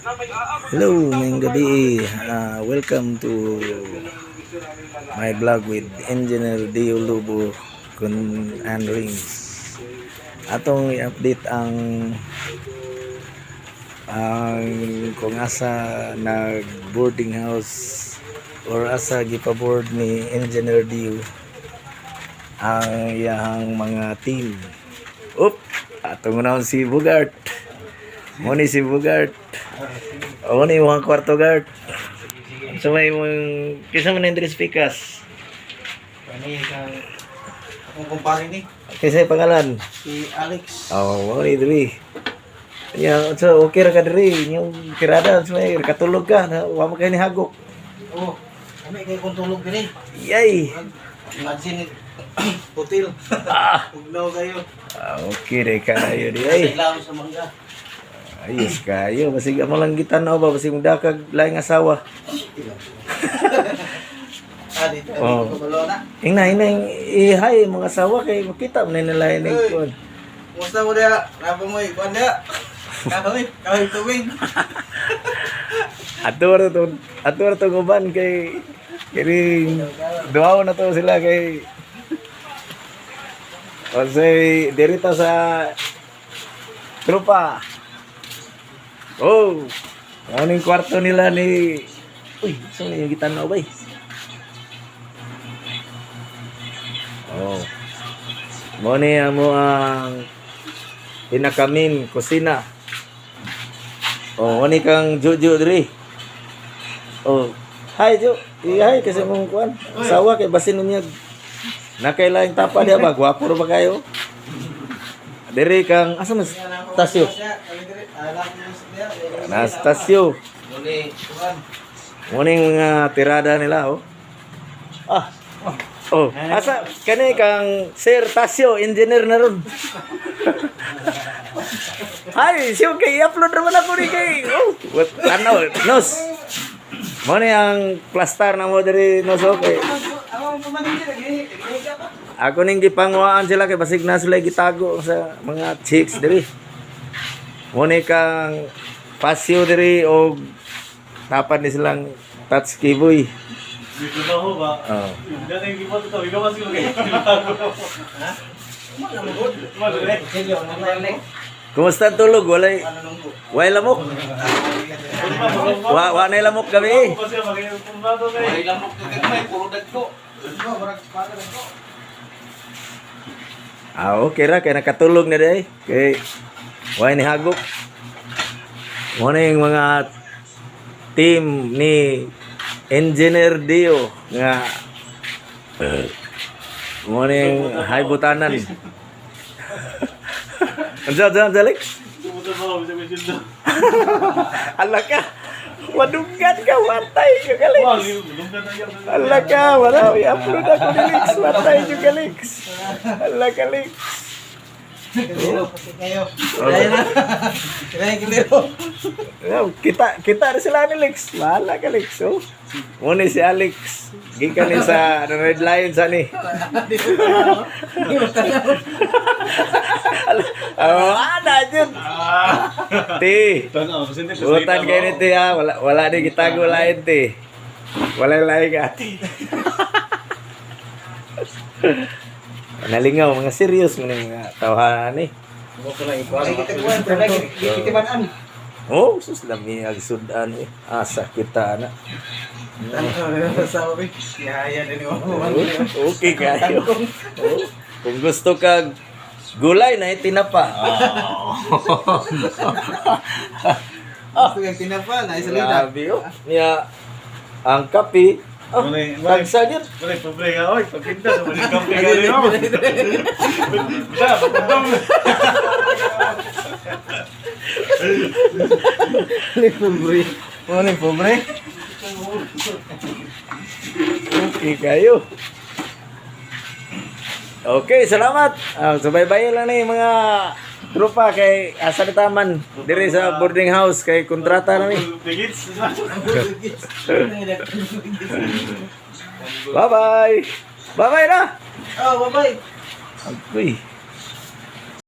Hello, maayong gabii. Welcome to my vlog with Engineer Dio Lubo kun and Rings. Atong i-update ang kung asa nag boarding house or asa gipa-board ni Engineer Dio ang iyahang mga team. Up, atong unahon si Bugart. Mao ni si Bugart. O ni mga kwarto, guard. So may mong kinsa man diri speakers? Kani kang akong kumpare ni. Kinsa pangalan? Si Alex. Oh, mao ni diri. Ya, so okay ra ka diri, yung tirada sa may katulog ka, na, wa man kay ni hagok. Oh, kami kay kung tulog diri. Yay. Imagine it. Hotel. Ah, Ugnaw kayo. Ah, okay re kayo di ay. Sa ilawom sa mangga. Ayos kayo, basig amo lang gitan-aw ba, basig dakag laing asawa. Ah, dito. Oh. Dito kabalo na. Ingna ingna i-hi mga asawa kay makita man nila ini Uy. kuan. Kumusta mo diha? Napa mo kuan diha? Kahoy, kahoy tubig. Ato ra to uban kay kining duhaw na to sila kay Osay diri ta sa tropa. Oh, ano yung kwarto nila ni? Uy, saan yung gitan-aw ba eh? Oh. Mao ni amo ang pinakamin kusina. Oh, ni kang Jojo diri. Oh, hi Jo. I-hi kasi mong kuan. Asawa kay basin niya. Nakailaing tapa diya ba? Gwapo ra ba kayo? Diri kang asa mas Tasyo. Anastasio. Muli, kuan. Mo ning mga tirada nila oh. Ah. Oh, asa kani kang Sir Tasio, engineer na ron. Ay, siyo kay i-upload naman ako ni kay. Oh, what ano, nos. Mo ni ang plaster na mo diri nos, okay. Ako ang diri, pa. Ako ning gipanguhaan sila kay basig na sila gitago sa mga chicks diri. Mo ni kang pasyo diri og tapan ni silang touch keyboy. Dito na ho ba? Oh. Dati yung gipo to, ikaw mas yung Ha? Wala mo good. Sige, wala mo. Kumusta ang tulog? Walay Ano nunggo? walay lamok. Wa wa na lamok gabi eh. Kasi magiging na eh. May lamok ka gagmay, puro dagko. Dagko, murag espada dagko. Ah, okay ra kay nakatulog na day. Kay way ni hagok. Mo na yung mga team ni Engineer Dio nga mo na yung haybutanan. Unsa unsa unsa, Alex? Tumutan mo, bisa ko sindo. Ala ka. Madunggan ka, watay ka, Alex. Wag, yung na yan. Ala ka, wala, i-upload ako ni Lex. Watay ka, Alex. Ala ka, Alex. Kaliro, kasi kayo. Kaya na. Kaya kaliro. Oh, kita kita na sila ni Alex. Bahala ka, Alex. Oh. Muna si Alex. Gikan ni sa ano, Red Lions ani. Oh, ana jud. Ti. Tanaw, kasi hindi Butan kay ni ti ha. Wala wala ni gitago lain ti. Wala lain ka ati. Nalingaw mga serious man yung mga tawhanan ni. Kitibanan. Oh, sus lami ag sudan eh. Asa kita na. Sabi, yaya din mo. Okay kayo. Oh, kung gusto kag gulay na tinapa. Oh. Gusto kang tinapa, naisalita. Grabe oh. Niya ang kape. Oh, tagsa gyud. Wala, pobre ka. Oy, pagkinta sa mga kampi ka rin ako. Bisa, pagkundong. Wala pobre. Wala pobre. Okay kayo. Okay, salamat. Ah, subaybayan lang ni mga tropa kay asa ni taman diri sa boarding house kay kontrata na ni. Bigits. Bye-bye. Bye-bye na. Oh, bye-bye. Agoy.